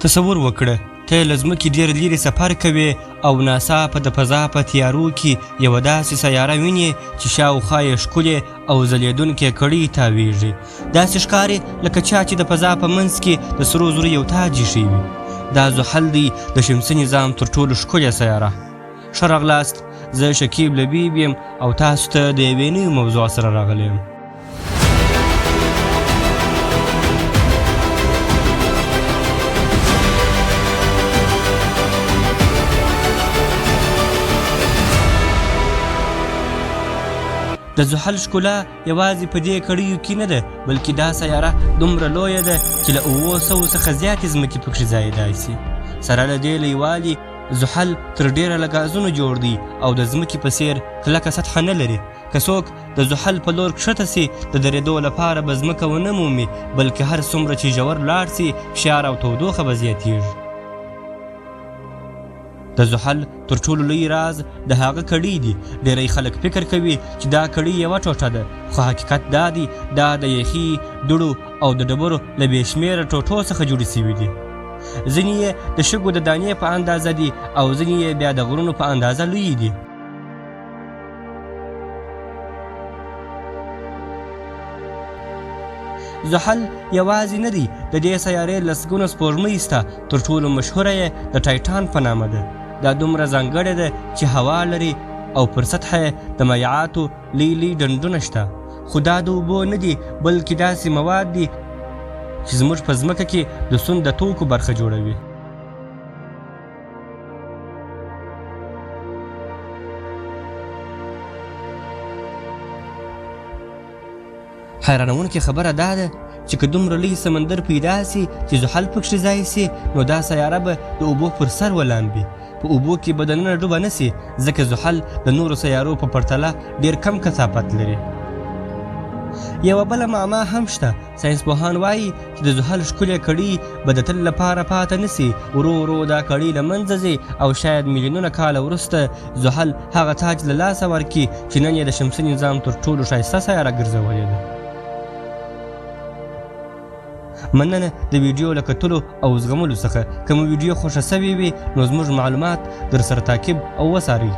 تصور وکړه، ته له ځمکې ډېر لیرې سفر کوې او ناڅاپه د فضا په تیارو کې یوه داسې سیاره وینې چې شاوخوا یې ښکلې او ځلېدونکې کړۍ تاویږي. داسې ښکاري لکه چا چې د فضا په منځ کې د سرو زرو یو تاج ایښی وي. دا زحل دی، د شمسي نظام تر ټولو ښکلې سیاره. ښه راغلاست، زه شکیب لبیب یم او تاسو ته د یوې نوې موضوع سره راغلی یم. د زحل ښکلا یوازې په دې کړیو کې نه ده، بلکې دا سیاره دومره لویه ده چې له 700 څخه زیاتې ځمکې پکښې ځایېدای شي. سره له دې لویوالي، زحل تر ډېره له ګازونو جوړ دی او د ځمکې په څېر کلکه سطحه نه لري. که څوک د زحل په لور کښته سي، د درېدو لپاره به ځمکه ونه مومي، بلکې هر څومره چې ژور لاړ سي، فشار او تودوخه به زیاتیږي. د زحل تر ټولو لوی راز د هغه کړۍ دي. ډیری خلک فکر کوي چې دا کړۍ یوه ټوټه ده، خو حقیقت دا دی دا د یخي، دوړو او د ډبرو له بې شمېره ټوټو څخه جوړې شوي دي. ځینې یې د شګو د دانې په اندازه دي او ځینې یې بیا د غرونو په اندازه لویې دي. زحل یوازې نه دی، د دې سیارې لسګونه سپوږمۍ شته. تر ټولو مشهوره یې د ټایټان په نامه ده. دا دومره ځانګړې ده چې هوا لري او پر سطحه یې د مایعاتو لوی لوی ډنډونه شته، خو دا د اوبو نه دي، بلکې داسې مواد دي چې زموږ په ځمکه کې د سون د توکو برخه جوړوي. حیرانوونکې خبره دا ده چې که دومره لوی سمندر پیدا سي چې زحل پکښې ځای سي، نو دا سیاره به د اوبو پر سر ولامبي. په اوبو کې به دننه ډوبه نه سي، ځکه زحل د نورو سیارو په پرتله ډیر کم کثافت لري. یوه بله معما هم شته. ساینسپوهان وایي چې د زحل ښکلې کړۍ به د تل لپاره پاته نه سي. ورو ورو دا کړۍ له منځه ځي او شاید میلیونونه کاله وروسته زحل هغه تاج له لاسه ورکړي چې نن یې د شمسي نظام تر ټولو ښایسته سیاره ګرځولې ده. مننه د ویډیو له کتلو او زغملو څخه. که مو ویډیو خوښه سوې وي، نو زموږ معلومات در سره تعقیب او وڅارئ.